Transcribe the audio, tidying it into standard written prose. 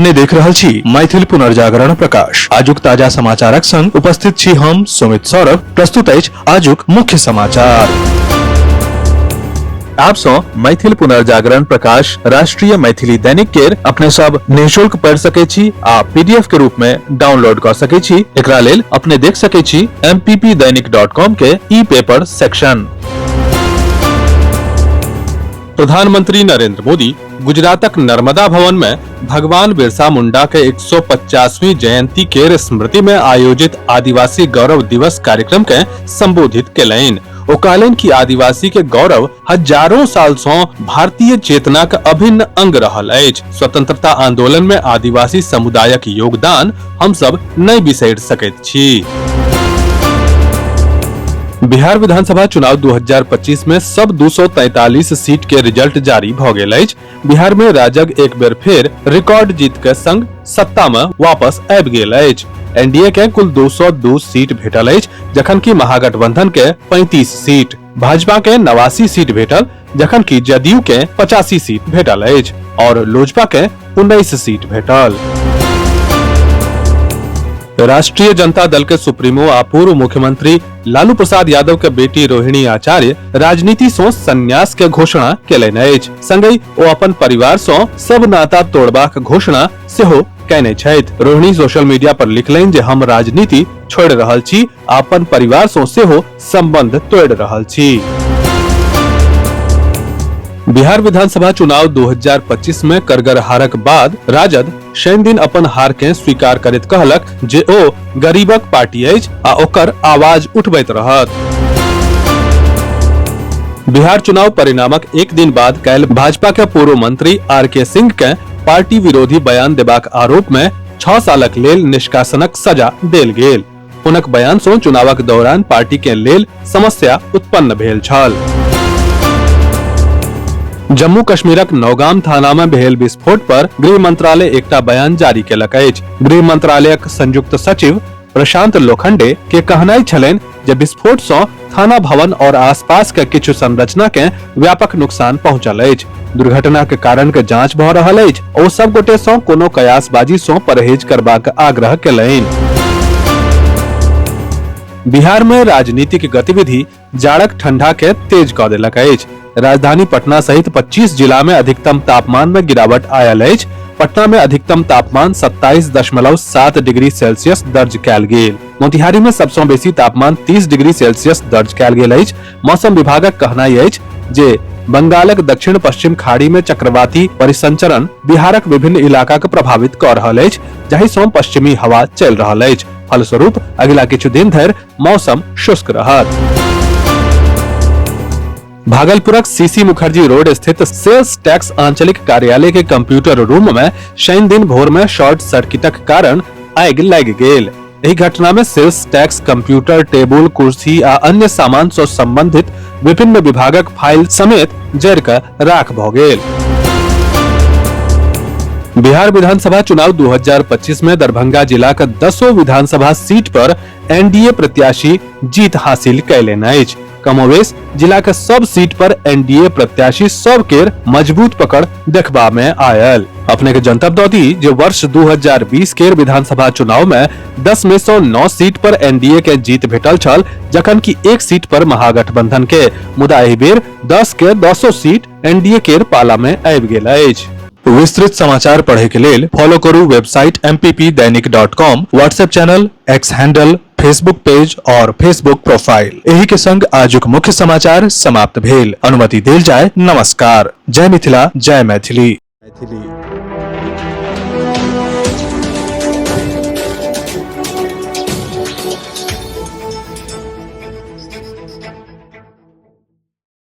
अपने देख रहल छी मैथिल पुनर्जागरण प्रकाश। आजुक ताजा समाचारक संग उपस्थित छी हम सुमित सौरभ। प्रस्तुत अछि आजुक मुख्य समाचार। आप सौ मैथिल पुनर्जागरण प्रकाश राष्ट्रीय मैथिली दैनिक केर अपने सब निःशुल्क पढ़ सके छी आ पीडीएफ के रूप में डाउनलोड कर सके छी। एकरा लेल अपने देख सके छी mppdainik.com के ई पेपर सेक्शन। प्रधानमंत्री नरेंद्र मोदी गुजरातक नर्मदा भवन में भगवान बिरसा मुंडा के 150वीं जयंती के स्मृति में आयोजित आदिवासी गौरव दिवस कार्यक्रम के संबोधित केलनि। ओ कहलनि कि आदिवासी के गौरव हजारों साल सं भारतीय चेतना के अभिन्न अंग रहल अछि। स्वतंत्रता आंदोलन में आदिवासी समुदायक योगदान हम सब नहीं बिसरि सकैत छी। बिहार विधानसभा चुनाव 2025 में सब 243 सीट के रिजल्ट जारी भ गेल अछि। बिहार में राजग एक बेर फेर रिकॉर्ड जीत के संग सत्ता में वापस आबि गेल अछि। एनडीए के कुल 202 सीट भेटल अछि, जखन कि महागठबंधन के 35 सीट, भाजपा के 89 सीट भेटल, जखन कि जदयू के 85 सीट भेटल अछि और लोजपा के 19 सीट भेटल। राष्ट्रीय जनता दल के सुप्रीमो आ पूर्व मुख्यमंत्री लालू प्रसाद यादव के बेटी रोहिणी आचार्य राजनीति सं संन्यास के घोषणा केलनि अछि। संगहि ओ अपन परिवार सं सब नाता तोड़बाक घोषणा सेहो केने छथि। रोहिणी सोशल मीडिया पर लिखलनि जे हम राजनीति छोड़ि रहल छी आ अपन परिवार सं सेहो संबंध तोड़ि रहल छी। बिहार विधानसभा चुनाव 2025 में करगर हारक बाद राजद शनि दिन अपन हार के स्वीकार करैत कहलक जे ओ गरीबक पार्टी अछि आ ओकर आवाज उठबैत रहत। बिहार चुनाव परिणामक एक दिन बाद काल्हि भाजपा के पूर्व मंत्री आर के सिंह के पार्टी विरोधी बयान देबाक आरोप में 6 सालक लेल निष्कासनक सजा देल गेल। हुनक बयान सं चुनावक दौरान पार्टी के लेल समस्या उत्पन्न भेल छल। जम्मू कश्मीरक नौगाम थाना में भेल विस्फोट पर गृह मंत्रालय एकटा बयान जारी केलक अछि। गृह मंत्रालयक संयुक्त सचिव प्रशांत लोखंडे के कहनाइ छलनि जे विस्फोट सं थाना भवन और आसपास के किछु संरचना के व्यापक नुकसान पहुंचल अछि। दुर्घटना के कारण के जांच भ रहल अछि। ओ सब गोटे सं कोनो कयासबाजी सं परहेज करबाक आग्रह केलनि। बिहार में राजनीतिक गतिविधि जाड़क ठंडा के तेज क देलक अछि। राजधानी पटना सहित 25 जिला में अधिकतम तापमान में गिरावट आयल अछि। पटना में अधिकतम तापमान 27.7 डिग्री सेल्सियस दर्ज कयल गेल। मोतिहारी में सबसँ बेसी तापमान 30 डिग्री सेल्सियस दर्ज कयल गेल अछि। मौसम विभागक कहनाइ अछि जे बंगालक दक्षिण पश्चिम खाड़ी में चक्रवाती परिसंचरण बिहारक विभिन्न इलाका के प्रभावित क रहल अछि, जाहि सं पश्चिमी हवा चलि रहल अछि। फलस्वरूप अगिला किछु दिन धरि मौसम शुष्क रहत। भागलपुरक सीसी मुखर्जी रोड स्थित सेल्स टैक्स आंचलिक कार्यालय के कंप्यूटर रूम में शनि दिन भोर में शॉर्ट सर्किटक कारण आगि लागि गेल। एहि घटना में सेल्स टैक्स कंप्यूटर टेबुल कुर्सी आ अन्य सामान से संबंधित विभिन्न विभागक फाइल समेत जरि कऽ राख भऽ गेल। बिहार विधानसभा चुनाव 2025 में दरभंगा जिलाक दसो विधानसभा सीट पर एनडीए प्रत्याशी जीत हासिल कयलनि अछि। कमोवेश जिला के सब सीट पर एनडीए प्रत्याशी सब केर मजबूत पकड़ देखबा में आयल। अपने के जनतब दऽ दी जे वर्ष 2020 केर विधानसभा चुनाव में 10 में सौ 9 सीट पर एनडीए के जीत भेटल छल, जखन कि एक सीट पर महागठबंधन के। मुदा एहि बेर 10 के 10 सीट एनडीए केर पाला में आबि गेल अछि। विस्तृत समाचार पढ़े के लेल फॉलो करू website mppdainik.com, WhatsApp channel, X handle, Facebook page और फेसबुक प्रोफाइल। एही के संग आजुक मुख्य समाचार समाप्त भेल। अनुमति देल जाय। नमस्कार। जय मिथिला, जय मैथिली। मैथिली।